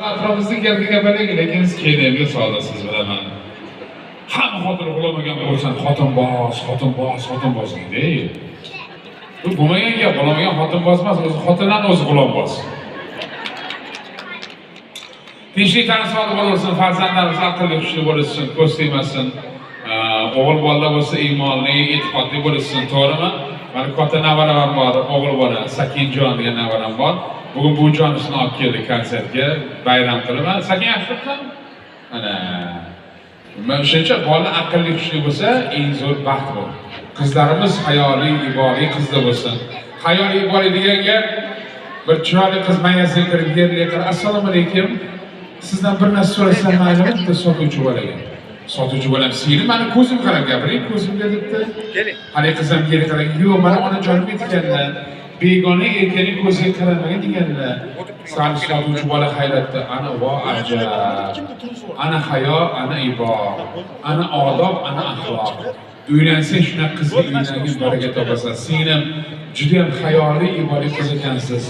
Atrofimizda gapga gapalik, lekin siz keynimga sodasiz, bilaman. Hamma xotin uxlamagan bo'lsan, xotin bos, xotin bos, xotin bos deydi. Bu bo'lmagan gap, uxlamagan xotin bosmas, o'zi xotinlarni o'zi g'ulom bos. Tinchlik tani sog'lik bo'lsin, farzandlarimiz aqlli kuchli bo'lsin, ko'z tegmasin. O'g'il bolalar bo'lsa iymonli, e'tiqodli bo'lsin, to'g'rimi? Mana katta navaram bor, o'g'il bola, Sakinjon degan navaram bor. Bugun bu jonisini olib keldi konsertga, bayram qilib. Mana Sakin yaxshi turibsan? Mana. Men shuncha bola aqlli kuchli bo'lsa, eng zo'r baxt bu. Qizlarimiz hayoli, iboli qizlar bo'lsin. Hayoli, iboli degan gap, bir chiroyli qiz mayasiga kirib yerga qarab, assalomu alaykum. Sizdan bir narsa so'rasam maylimi? Bitta sotuvchi bolaga. Sotuvchi bolam singlim, mani ko'zim qarab gapiring, ko'zimga debdi. Keling. Haligi qiz ham yerga qarab, yo'q, mani onajonim aytganlar, begona erkakning ko'ziga qaramagan deganlar. Sal sotuvchi bola hayratda, ana vo ajab. Ana hayo, ana ibo, ana odob, ana axloq. Uylansang shunaqa qizga uylangin, baraka topasan. Singlim, juda ham hayoli, iboli qiz ekansiz.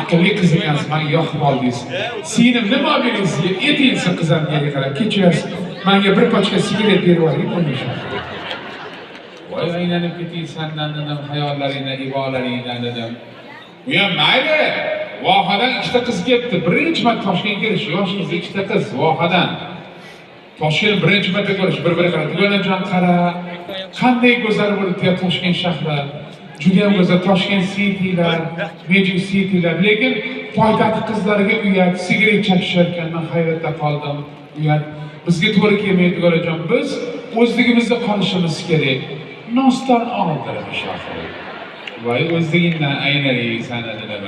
Aqlli qiz ekansiz, menga yoqib qoldingiz. Singlim, nima olib bering sizga? Ayting desa qiz ham yerga qarab, kechirasiz. Menga bir pachka sigaret berib yuboring, bo'lmasa. Voy aylanib ketay sandan dedim, hayollaringdan, ibolaringdan dedim. U ham mayli. Vohadan ikkita qiz kelibdi. Birinchi marta Toshkentga kelish, yosh qiz ikkita qiz Vohadan. Toshkent birinchi marta ko'rish, bir-biriga qarab, Dugonajon qara, qanday go'zal bo'libdi Toshkent shahri. Juda ham go'zal Toshkent Citylar, Magic Citylar, lekin poytaxt qizlariga uyat, sigaret chakishar ekan, men hayratda qoldim. Uyat. Bizga to'g'ri kelmaydi Dugonajon. Biz o'zligimizda qolishimiz kerak. Nosdan oldirmish oxiri. Voy o'zligingdan aynalaysan dedim.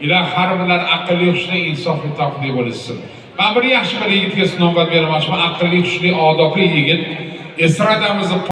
Ila har birlar aqlli, hushli, insofli, topli bo'lsin. Men bir yaxshi bir yigitga navbat bermoqchiman. Aqlli, hushli, odobli yigit. Estradamizni